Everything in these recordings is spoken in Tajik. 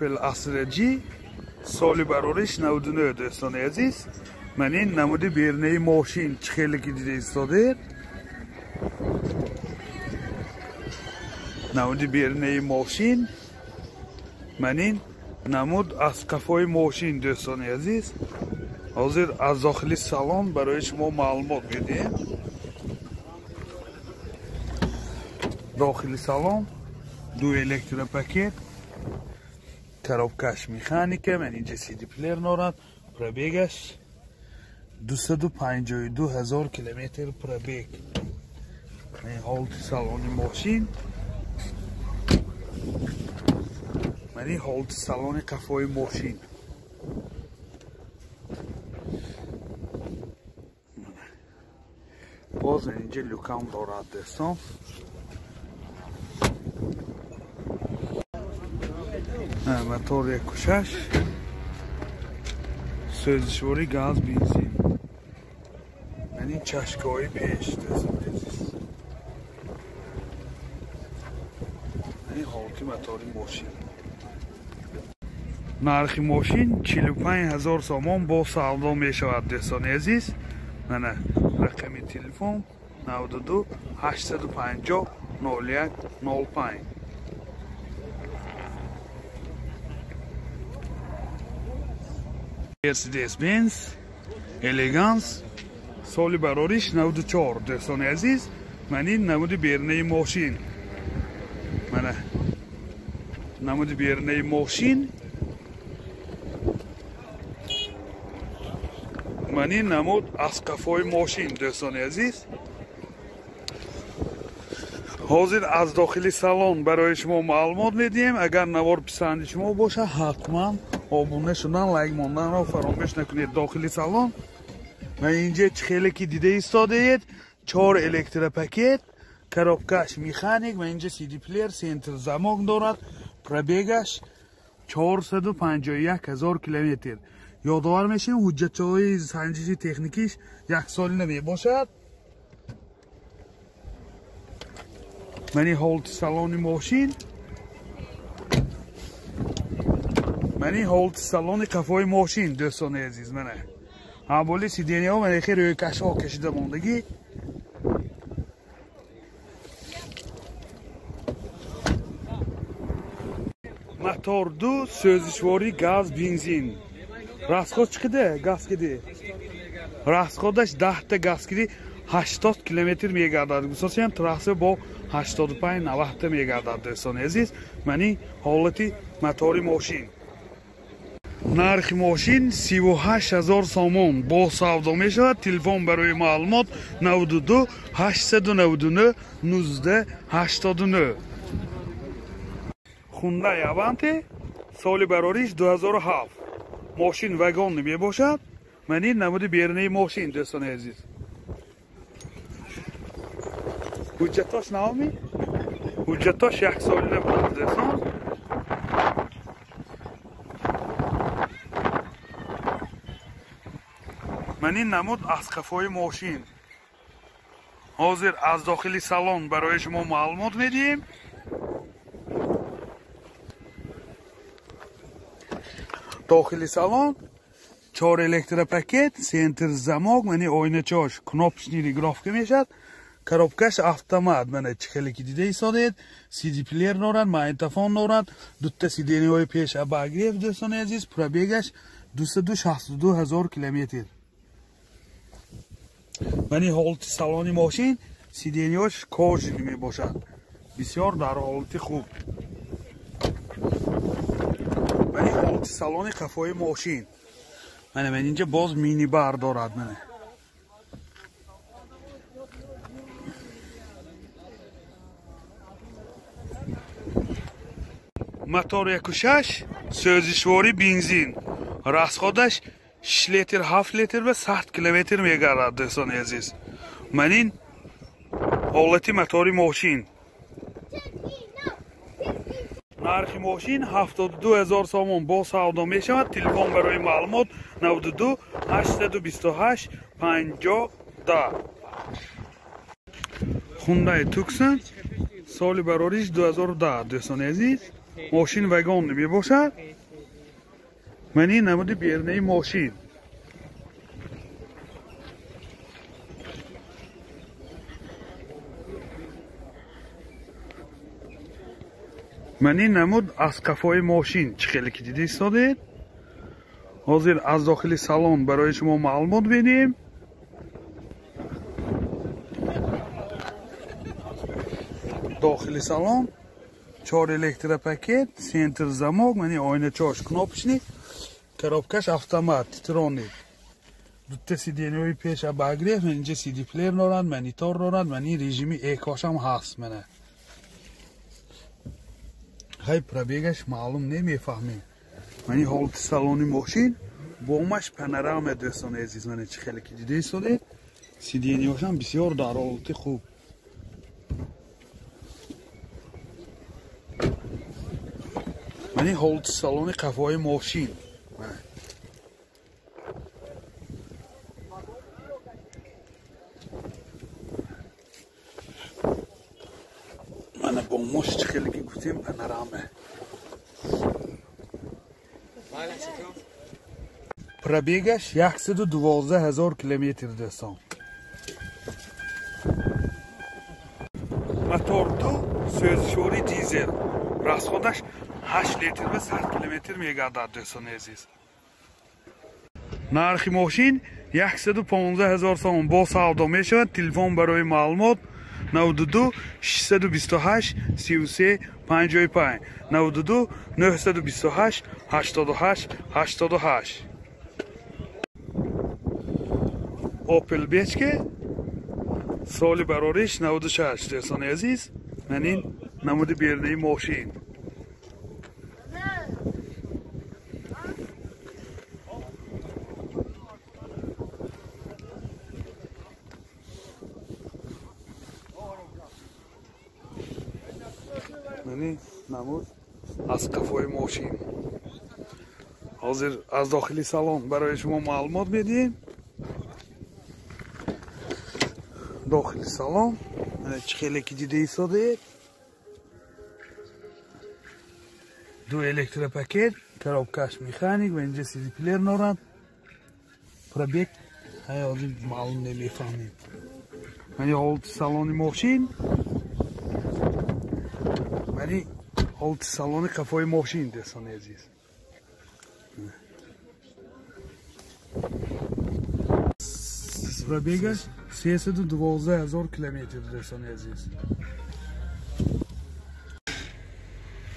Opel Astra G соли барориш 99 дӯстони азиз. Ман ин намуди берунаи мошин чӣ хеле ки дида истодед. Намуди берунаи мошин, ман ин намуд аз қафои мошин дӯстони азиз. Ҳозир аз дохили салон барои шумо маълумот медиҳем. Дохили салон ду электропакет, коробкаш механика, ман инҷа CD плеер дорад, пробегаш 252 ҳазор километр пробег. Ин ҳолати салони мошин, ман ин ҳолати салони қафои мошин. Боз инҷа люкам дорад дӯстон. Мотор 1.6, сӯзишворӣ газ, бензин. Ман ин чашкаҳои пеш дӯстони азиз. Ман ин ҳолати мотори мошин. Нархи мошин 45 ҳазор сомон бо савдо мешавад дӯстони азиз. Мана рақами телефон 92 850 01 05. Mercedes-Benz Elegance соли барориш 94 дӯстони азиз. Ман ин намуди берунаи мошин. Мана намуди берунаи мошин. Ман ин намуд аз қафои мошин дӯстони азиз. Ҳозир аз дохили салон барои шумо маълумот медиҳем. Агар навор писанди шумо бошад, ҳатман обуна шудан, лайк монданро фаромӯш накунед. Дохили салон ва инҷа чӣ хеле ки дида истодаед, 4 электропакет, коробкаш механик ва инҷа CD плеер, центр замок дорад, пробегаш 451 ҳазор километр. Ёдовар мешавем, ҳуҷҷатҳои санҷиши техникиш як солина мебошад. Ман ин ҳолати салони мошин, ман ин ҳолати салони қафои мошин дӯстони азиз. Мана ҳамболи сиденияҳо мана хел рӯйкашҳо кашида мондагӣ. Мотор 2, сӯзишворӣ газ, бензин. Расход чӣ қадар? Газ киди. Расходаш 10 та газ киди 80 километр мегардад. Гусосиям трасса бо 85-90 та мегардад дӯстони азиз. Ман ин ҳолати мотори мошин. Нархи мошин 38 ҳазор сомон бо савдо мешавад. Телефон барои маълумот 92 899 19 89. Hyundai Avante соли барориш 2007. Мошин вагон мебошад. Ман ин намуди берунаи мошин дӯстони азиз. Ҳуҷҷатош навми? Ҳуҷҷатош як солина буданд дӯстон. Ман ин намуд аз қафои мошин. Ҳозир аз дохили салон барои шумо маълумот медиҳем. Дохили салон 4 электропакет, центр замок, мани оиначаҳош кнопочный регулировка мешавад. Коробкаш автомат, мана чӣ хеле ки дида истодед, CD плеер дорад, магнитофон дорад, дута сиденияҳои пеш обогрев дӯстони азиз, пробегаш 262 ҳазор километр. Мани ҳолати салони мошин, сиденияҳош кожаный мебошад. Бисёр дар ҳолати хуб. Мани ҳолати салони қафои мошин. Мана ман инҷа боз минибар дорад мана. Мотор 1.6, сӯзишворӣ бензин. Расходаш 6 литр, 7 литр ва 100 километр мегардад дӯстони азиз. Ман ин ҳолати мотори мошин. Нархи мошин 72 ҳазор сомон бо савдо мешавад. Телефон барои маълумот 92 828 50 10. Hyundai Tucson соли барориш 2010 дӯстони азиз. Мошин вагон мебошад. Мани намуди берунаи мошин. Мани намуд аз қафои мошин чӣ хеле ки дида истодед. Ҳозир аз дохили салон барои шумо маълумот медиҳем. Дохили салон 4 электропакет, центр замок, мани ойначош кнопочный, коробкаш автомат, титроник. Дутта сиденьяҳои пеш обогрев, ман инҷа CD плеер дорад, монитор дорад, мани режими экошам ҳаст мана. Хай пробегаш маълум намефаҳмем. Мани ҳолати салони мошин бомаш панорама дӯстони азиз, мана чӣ хеле ки дида истодед. Сиденьяҳошам бисёр дар ҳолати хуб. Мани ҳолати салони қафои мошин. Мана бомаш чӣ хеле ки гуфтем панорама. Пробегаш 112 000 километр дӯстон. Мотор 2 сӯзишвори дизел. Расходаш 8 литр ва 100 километр мегардад дӯстони азиз. Нархи мошин 115 000 сомон бо савдо мешавад. Телефон барои маълумот 92 628 33 55 92 928 88 88. Opel Bechke соли барориш 96 дӯстони азиз. Ман ин намуди берунаи мошин. Мани намуд аз қафои мошин. Ҳозир аз дохили салон барои шумо маълумот медиҳем. Дохили салон чӣ хеле ки дида истодед. Ду электропакет, коробкаш механик ва инҷа CD плеер дорад. Пробег ҳозир маълум намефаҳмем. Мани ҳолати салони мошин. Мани ҳолати салони қафои мошин дӯстони азиз. Пробегаш 312 000 километр дӯстони азиз.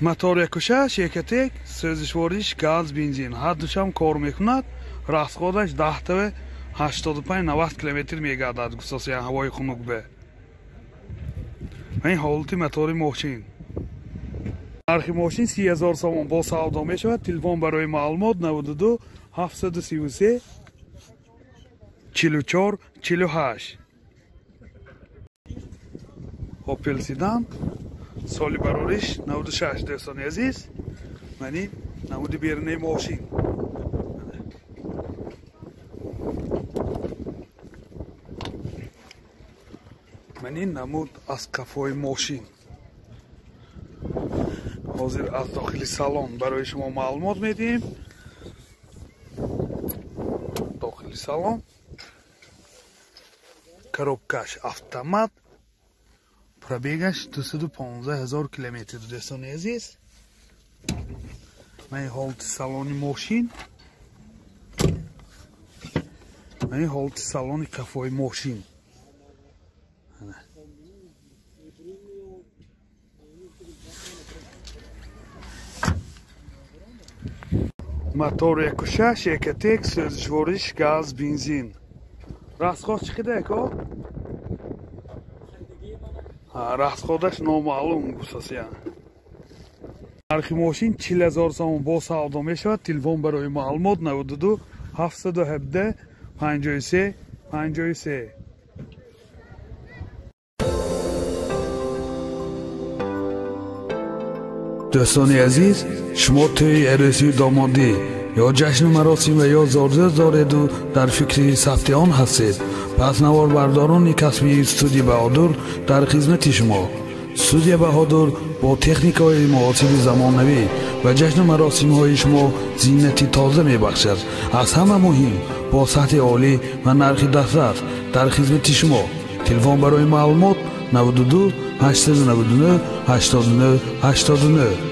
Мотор 1.6 Экотек, сӯзишвориш газ, бензин ҳар душам кор мекунад. Расходаш 10 85-90 километр мегардад гусосиян ҳавои хунук бе. Ин ҳолати мотори мошин. Нархи мошин 30 000 сомон бо савдо мешавад. Телефон барои маълумот 92 733 44 48. Opel Sedan соли барориш 96 дӯстони азиз. Мани намуди берунаи мошин. Мани намуд аз қафои мошин. Ҳозир аз дохили салон барои шумо маълумот медиҳем. Дохили салон коробкаш автомат, пробегаш 215 000 километр дӯстони азиз. Мани ҳолати салони мошин. Мани ҳолати салони қафои мошин. Мотор 1.6 Экотек, сӯзишвориш газ, бензин. Расход чӣ қадар ако? Расходаш номаълум гусасия. Нархи мошин 40 000 сомон бо савдо мешавад. Телефон барои маълумот 92 717 53 53. Дӯстони азиз, шумо тӯи арӯсию домодӣ ё ҷашну маросим ва ё зорзӯз дореду дар фикри сабти он ҳастед, пас наворбардорони касбии студия Баҳодур дар хизмати шумо. Студия Баҳодур бо техникаҳои муосири замонавӣ ва ҷашну маросимҳои шумо зинати тоза мебахшад. Аз ҳама муҳим, бо сатҳи олӣ ва нархи дастрас дар хизмати шумо. Телефон барои маълумот: 92 899 89 89.